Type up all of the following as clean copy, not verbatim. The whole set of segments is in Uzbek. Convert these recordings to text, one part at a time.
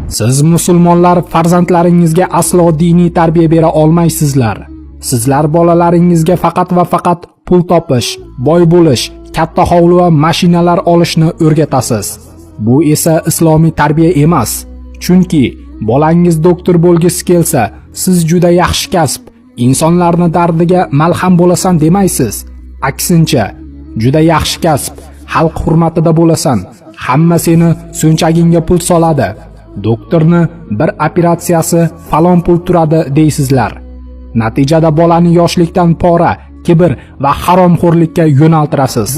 Siz musulmonlar farzandlaringizga aslo diniy tarbiya bera olmaysizlar. Sizlar bolalaringizga faqat va faqat pul topish, boy bo'lish, katta hovli va mashinalar olishni o'rgatasiz. Bu esa islomiy tarbiya emas. Chunki bolangiz doktor bo'lgisi kelsa, siz juda yaxshi kasb, insonlarni dardiga malham bo'lasan demaysiz. Aksincha, juda yaxshi kasb, xalq hurmatida bo'lasan. Hamma seni so'nchagingga pul soladi. Doktorni bir operatsiyasi falon pul turadi deysizlar. Natijada bolani yoshlikdan pora, kibr va haromxo'rlikka yo'naltirasiz.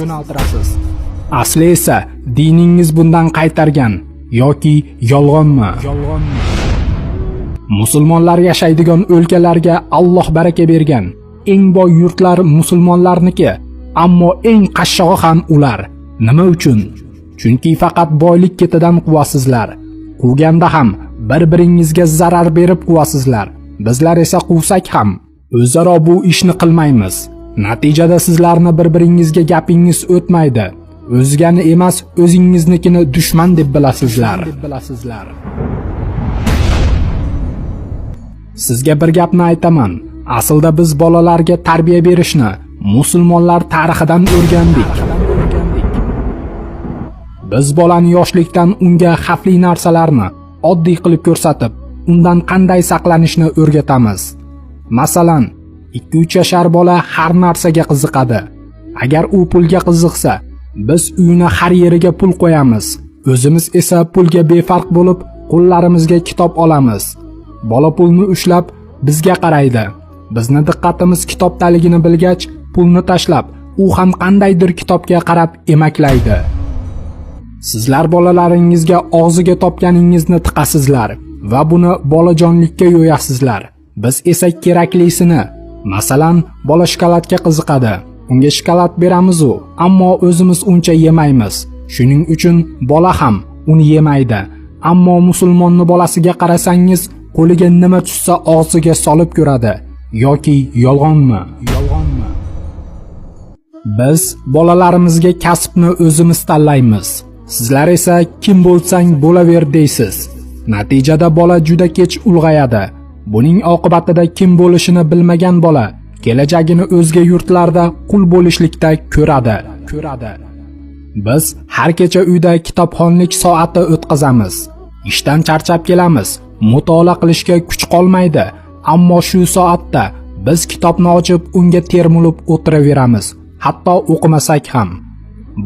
Asli esa diningiz bundan qaytargan yoki yolg'onmi? Musulmonlar yashaydigan o'lkalarga Alloh baraka bergan. Eng boy yurtlar musulmonlarniki, ammo eng qashshog'i ham ular. Nima uchun? Chunki faqat boylik ketidan quvasizlar. Quvganda ham bir-biringizga zarar berib quvasizlar. Bizlar esa quvsak ham o'zaro bu ishni qilmaymiz. Natijada sizlarni bir-biringizga gapingiz o'tmaydi. O'zgani emas, o'zingiznikini dushman deb bilasizlar. Sizga bir gapni aytaman. Aslida biz bolalarga tarbiya berishni musulmonlar tarixidan o'rgandik. Biz bolani yoshlikdan unga xavfli narsalarni oddiy qilib ko'rsatib, undan qanday saqlanishni o'rgatamiz. Masalan, 2-3 yashar bola har narsaga qiziqadi. Agar u pulga qiziqsa, biz uyini har yeriga pul qo'yamiz. O'zimiz esa pulga befarq bo'lib, qo'llarimizga kitob olamiz. Bola pulni ushlab bizga qaraydi. Bizni diqqatimiz kitobdaligini bilgach, pulni tashlab, u ham qandaydir kitobga qarab emaklaydi. Sizlar bolalaringizga og'ziga topganingizni tiqasizlar va buni bolajonlikka yo'yasizlar. Biz esa keraklisini, masalan, bola shokoladga qiziqadi. Unga shokolad beramiz u, ammo o'zimiz uncha yemaymiz. Shuning uchun bola ham uni yemaydi. Ammo musulmonni bolasiga qarasangiz, qo'liga nima tushsa og'ziga solib ko'radi. Yoki yolg'onmi? Biz bolalarimizga kasbni o'zimiz tanlaymiz. Sizlar esa kim bo'lsang bo'laver deysiz. Natijada bola juda kech ulg'ayadi. Buning oqibatida kim bo'lishini bilmagan bola kelajagini o'zga yurtlarda qul bo'lishlikda ko'radi. Biz har kecha uyda kitobxonlik soati o'tkazamiz. Ishdan charchab kelamiz, mutolaa qilishga kuch qolmaydi, ammo shu soatda biz kitobni ochib unga termulib o'tiraveramiz, hatto o'qimasak ham.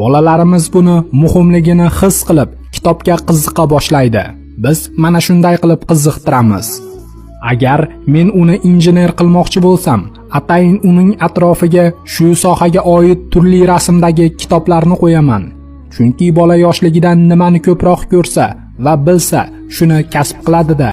Bolalarimiz buni muhimligini his qilib, kitobga qiziqa boshlaydi. Biz mana shunday qilib qiziqtiramiz. Agar men uni injener qilmoqchi bo'lsam, atayin uning atrofiga shu sohaga oid turli rasmdagi kitoblarni qo'yaman. Chunki bola yoshligidan nimani ko'proq ko'rsa va bilsa, shuni kasb qiladi-da.